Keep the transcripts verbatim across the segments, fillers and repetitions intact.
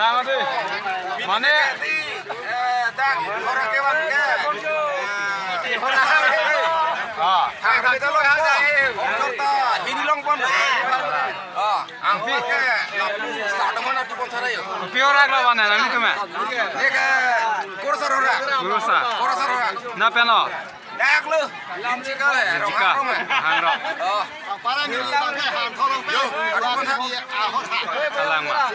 Tang ade. Mane? Eh, dak, orang kewan ke. Eh, ah. Thang, thang, thang, thang, thang. Orang ta hini long pon. Ah, angpi ke, lapu sa teman atu pon sarai yo. Pi orang lo mane, nangli tume? Ini ke, kursa orang. Kursa. Kursa orang. Na pen lo? Dak lo, Linchika he, Linchika. Ronghang rong he. Ronghang rong. Oh. Para ni bang ke han thorong pe. Yo, adu kotha. Alang ma.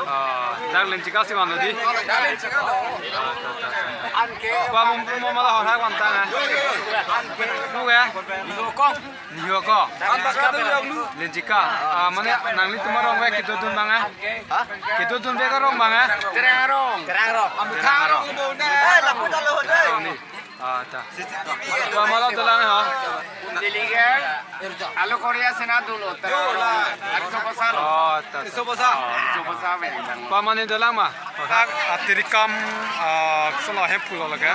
Oh, dak Linchika si van lo di. Dak Linchika lo. Ah, ta, ta, ta. An ke. Ba mum mum mala hor hak van tang, eh. An ke. Mu ya? Lo kong. Niho ko? An baka dun long nu. Linchika. Ah, mane nanglitum arong vek kedodun abang, eh? Ha? Kedodun vek arong abang, eh? Terang arong. Terang arong. Terang arong. Eh, lapu ta lo, eh. Terang arong ni. Ah, ta. Tua mala dolang, ha? Dili ke. Alo Korea sena dulu. Terang arong. Arso pasal. Oh, ta, ta. Arso pasal. Arso pasal, eh. Tua mane dolang ma? Ak atirikam, ah, sono hem pulo lage.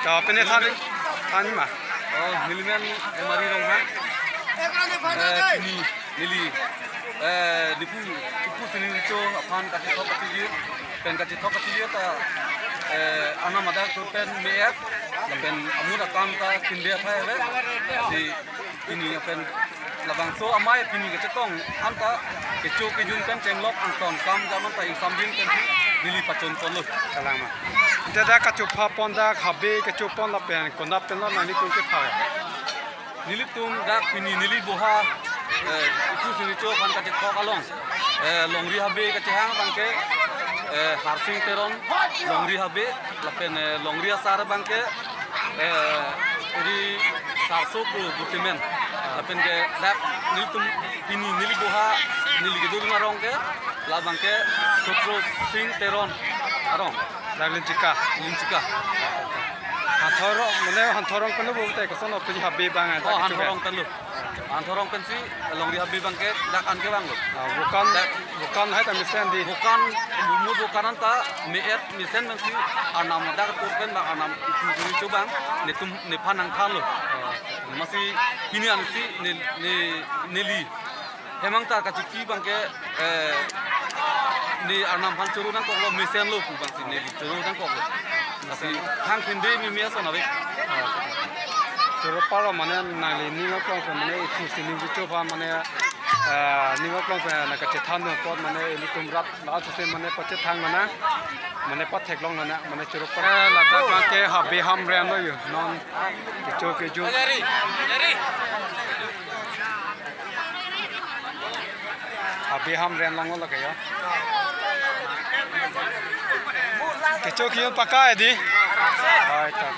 Ta pine than, than ma. Oh, nelimen Emari Ronghang. Eh, pini, neli, eh, nipu, nipu sining richo aphan kachethok kachejir, pen kachethok kachejir ta, eh, arnam adak atur pen me-et, lapen amut akam ta khinde aphai ave, si pini pen labangso amei pini kachetong anta kecho kejun pen chenglok angton kam jam anta ingsam din pen si neli pachon ponlo. Kalang ma. Ante dak kachopha pon dak habe kacho pon lapen konat pen lo nanglitum kepha ya? Nelitum dak pini neli boha, eh, nipu sining richo aphan kachethok along, eh, longri habe kachehang abang ke, eh, Harsing Teron, longri habe, lapen, eh, longri asar abang ke, eh, ri sarso kro butemen. Lapen ke dak nelitum pini neli boha neli kedodun arong ke labang ke Sotro Sing Teron arong. Dak Linchika. Linchika. Han thorong, mane han thorong pen lo bo te koson opi habe abang, eh, dak. Oh, han thorong pen lo. Han thorong pen si longri habe abang ke dak an ke vang lo. Ah, bukan, dak bukan hai ta mesen di. Bukan, mumut bukan anta me-et mesen abang si arnam dak atur pen abang arnam nipu sining richo abang netum nephan nangthan lo. Masi pini an si ne, ne, neli. Hemang ta kachiki abang ke, eh, ne arnam aphan choro nangkoklo mesen lo pu abang si neli choro nangkoklo. Masi thang khinde mimi ason ave. Choro paro mane nangli ning aklong pen mane nipu sining richo aphan mane, eh, ning aklong pen nangkachethan apot mane ilitum rat la suse mane pachethang mane, mane patheklong mane, mane choro paro. Eh, ladak abang ke habe Hamren lo yo, non kecho kejun. Habe Hamren long lo ke yo. Kecho kejun pakai di. Hai ta.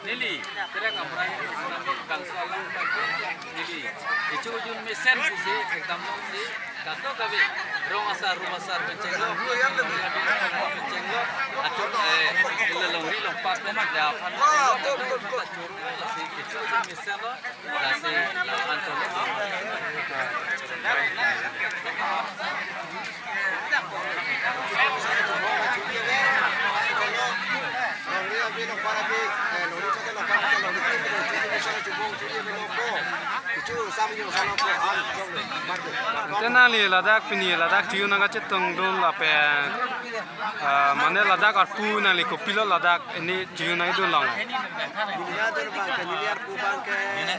Neli, kira kamrai neli, kecho kejun mesen si, ekdam long si, kato kabe, rong asar, rum asar, pen chenglok, pen chenglok, achok, eh, longri longpat, pen da aphan, lasi kecho kejun mesen lo, lasi la aphan cholo. Ante nangli ladak pini ladak chojun nangkachetongdun lapen, ah, mane ladak arpu nangli kopilo ladak ini chojun nangdun long? Neli adun abang ke, neli arpu abang ke, eh,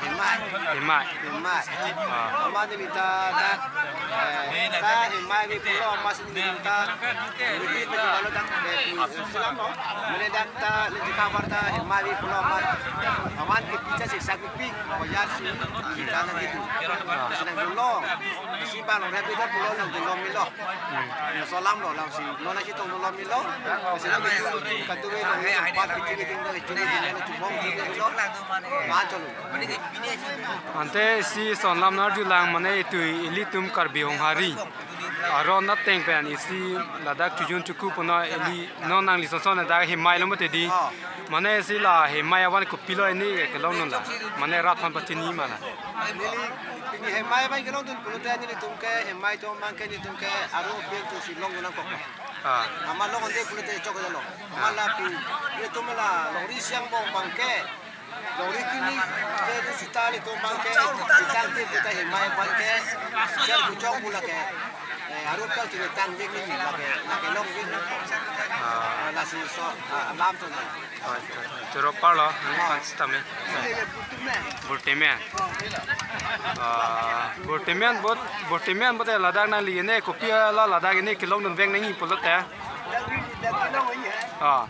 Hemai. Hemai. Hemai. Ah. Amat neli ta dak, eh, ta Hemai ave pulo amat si neli ta, neli ta pulo dak, eh, pu-, selam lo. Mane dak ta neli ta kabar ta Hemai ave pulo amat. Amat ke pija si sakpi, koyar si, kita nangkedo. Ah. Si nangdun long. Si abang lo, nangkedo pulo nangdun long melo. Hmm. Laso alam lo, alam si. Non nangchetong lo melo. Si nangkedo, katuwe lo, empat piti ke ting lo, ting lo, ting lo, ting lo. Ante isi ason alam nangkarjulang mane itum ilitum Karbi Honghari aron ateng pen isi ladak chojun choku pon ili non nangli sonson dak Hemai lo mati di. Mane isi la Hemai avan kopilo ini kelongdun la. Mane rat aphan pachini ma la. Neli, neli Hemai avan kelongdun pulote nelitum ke Hemai atum abang ke nelitum ke aro pen tu si longdun nangkok. Ah. Amat long ande pulote chok jalo. Amat lapu, ilitum la longri siang bong abangke, longri kini, ke di sita ilitum abangke, sita ante kita hemai abangke, ser kuchok pu lake, eh, arup ta chini tang ding ni lake, lake long ding ni. Ah. Eh, lasi so, ah, alam to na. Oi, choro parlo, nangphan sitame. Burtimen. Ah, Burtimen bot, Burtimen bot ladak nangli ne kopi la ladak ne kelongdun vek nangji pulote. Ah.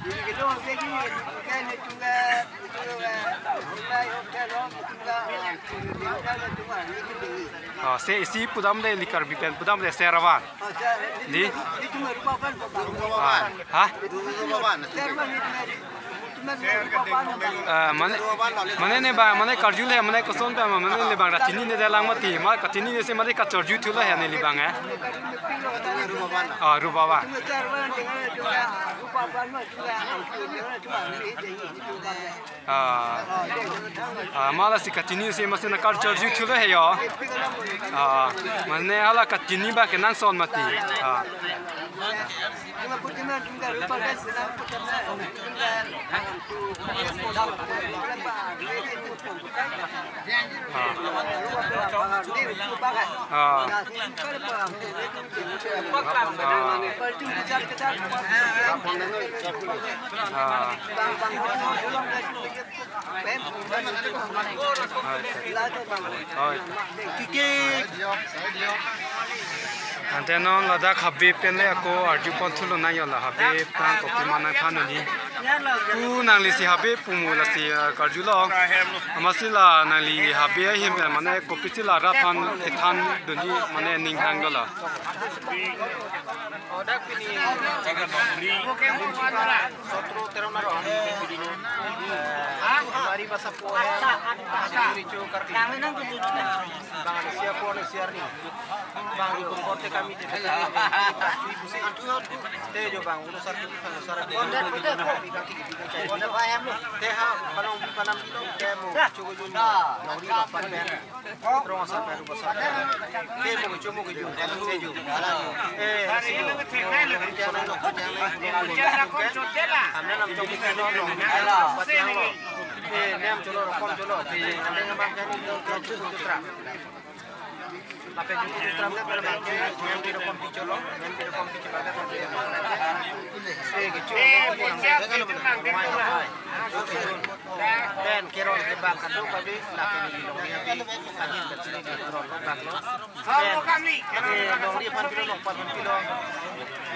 Ah, se isi pudamde, ili Karbi pen pudamde ser avan. Di? Ah, ha? Ah, mane, mane ne bang, mane karjule, mane koson pen, mane ne bang, katini ne dalang mati, ma katini ne se mane kacharju thulo he neli bang, eh. Ah, rup avan. Ah, ah, ma lasi katini se masi nangkarcharju thulo he yo. Ah, mane hala katini ba kenangsot mati. Ah. Ah. Ah. Ah. Ah. Oi. Oi. Ante non ladak habe pen le ako arju pon thulo nang yo la, habe pang kopi ma nangphan ni. Ku nangli si habe pu mo lasi, ah, karjulo. Amatsi la nangli habe ahem pen mane kopi si la rat aphan kethan dunji mane ning hang do la. Oh, dak pini sotro tero naro. Eh, mari basa po he. Suri chu karpi. Bang anu sia po anu sia ni. Bang anu korte kami te. Te jo bang, uno sar kami, uno sar kami. Te ha, panong panam dilo, te mo, chugo jun, nori lo pan pen. Rong asar pen, rup asar pen. Te mo kecho mo kecho, te jo. Eh, si jo. Amna nam chong mo kecho lo, lo, patiang lo. Eh, nem cholo, kom cholo. Te nem mang kani lo, lo, chugo chutra. Lapen chugo chutra le pen abangke, nem kilo kom picholo, nem kilo kom picholo le pen abangke. Eh, kecho. Pen keron kebak kado kali, lake ni longri api, agin kachini ni keron kebak lo. Pen, eh, longri aphan pilo, longri aphan pilo.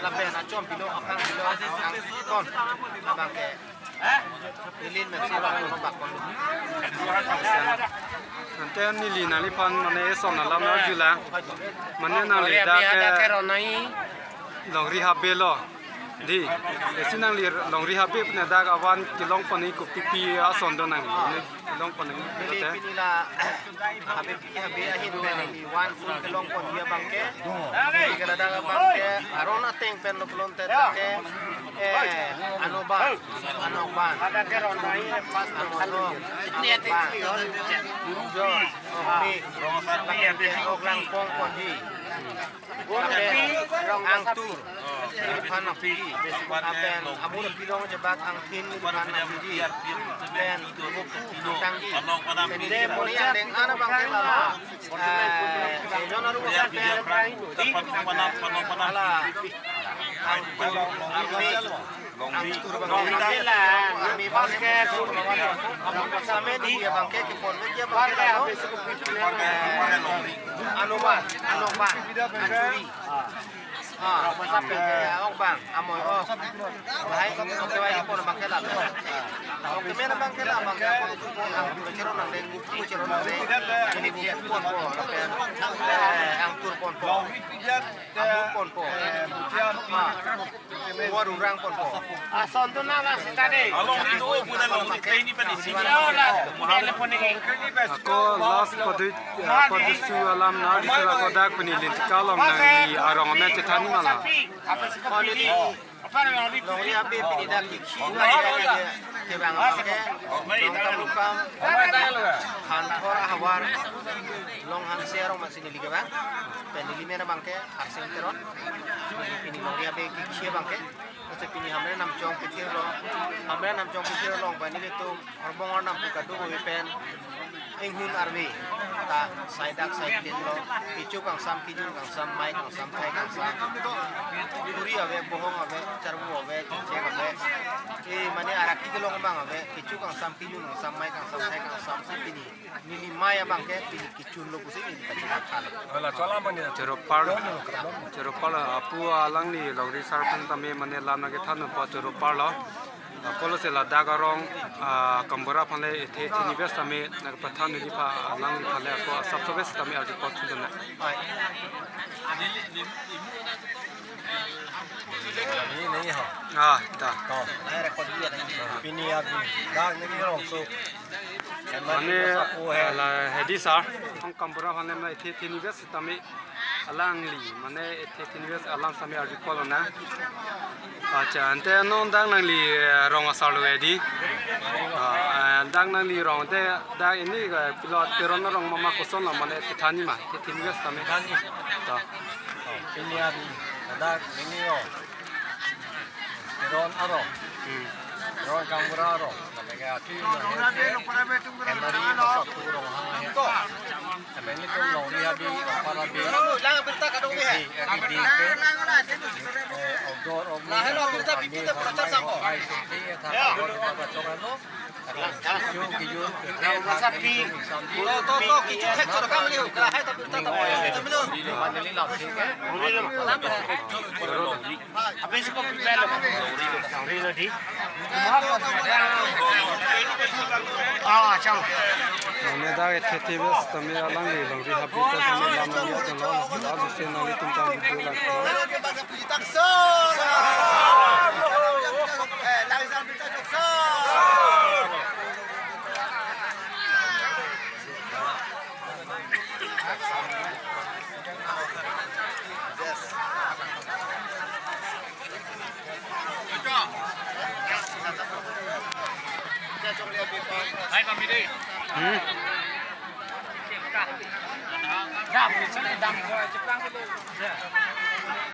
Lapen achom pilo, aphang pilo, angton. Abangke. Nilin men si abang pilo bak pon. Ante neli nangliphan mane eson alam arjulo. Mane nangli dak ke longri habe lo. Di, esi nangli longri habe pen dak avan kelong pon ni kopipi ason do nangli. Kelong pon ni. Neli pini la habe pi habe ahin pen neli one full kelong pon dia abangke. Neli ke ladak abangke aron ateng pen lo pulote dak ke, eh, ano ban, ano ban. Ano, ano ban. Jo, oh, mi. Dak ke ok lang pon pon di. Lapen angtur, phan nangpiji. Lapen amur pilong jebak angthin, phan nangpiji. Lapen mupu tangji. Lapen de moni adeng ana abangke lala. Eh, jon aru pen. Lala. Angtur, armi. Longri. Longri. Longri. Longri. Samedi abangke kepon abangke lalo. Anoban, anoban, anchuri. Ah, sampai ke ok bang, amoi ok. Bahai, oke, bahai pon abangke lalo. Oke, men abangke la, abangke pon, pon, angtur chero nang deng, buku chero nang deng. Ini buku pon pon, eh, angtur pon pon. Amur pon pon. Ah. Waru rang pon pon. Ason tu na la sita de. Along ri do puna long ri play ni pani sini. Yo la, telephone ni. Ako last padu, ah, padu su alam na di sila kodak pini lintika long nangli arong amen chethan ma la. Apa sih kau pilih? Longri ape pini dak kikhi kevang abangke Nongkamukam, Hanthor ahavar, Longhangse arong masi neli kevang. Pen neli men abangke Arsing Teron. Neli pini longri ape kikhi abangke. Lasi pini Hamren Namchong kethir along, Hamren Namchong kethir along pen nelitum Horbong Arnam pu kadokave pen inghun arve ta saidak saipinlo, kecho kangsam, kejun kangsam, mei kangsam, thai kangsam, puri ave, bohong ave, charvo ave, chengcheng ave, e mane araki kelong abang ave, kecho kangsam, kejun kangsam, mei kangsam, thai kangsam si pini neli mei abangke pini kechunlo pusi neli kachilak tha. Wala chola mane. Choro parlo, choro parlo, apu alangli longri asar aphan tame mane lam nangkethan po choro parlo. Ako lasi ladak arong, ah, Kambura aphan le ethe ethe nives tame nangpathan neli aphan, alangliphan le ako asap sobes tame arju pot thunang. Oi. Ini, ini ho. Ah, ta. To. Lahai record dia tadi. Pini abi. Dak neli rongso. Mane, eh, la hedi sar, Kambura aphan le ma ethe ethe nives tame alangli, mane ethe ethe nives alang tame arju pot lonang. Acha, ante non dak nangli, eh, rong asarlo hedi. Ah, eh, dak nangli rong te dak ini, eh, pilo Teron arong ma ma kosonlo mane ethe ethe ni ma, ethe ethe nives tame. Thani. To. Oh, pini abi, dak ini ho. Teron arong. Hmm. Teron Kambura arong. Sampai ke aki na he. Hemari masa kurong ha he. Sampai nelitum longri abi, para abi. Lang berita kadung ni he. Di, di, di, eh, outdoor, outdoor. Lah, hello, berita pipi te pura chat sampo. Hai, di, di, eh, tha, outdoor, apa, coba lo. Kecho, kejun, kethe, masa pi. To, to, to, kecho thek choro kam liu. Lahai ta berita ta. Mane li lap sing ke. Abe si kopi pelo. Longri lo di. Ah, chang. Mane dak ethe ethe nives tame alangli longri habit ta tame lam nangkethanlo. Lalu si nanglitum tang video lang. Hmm?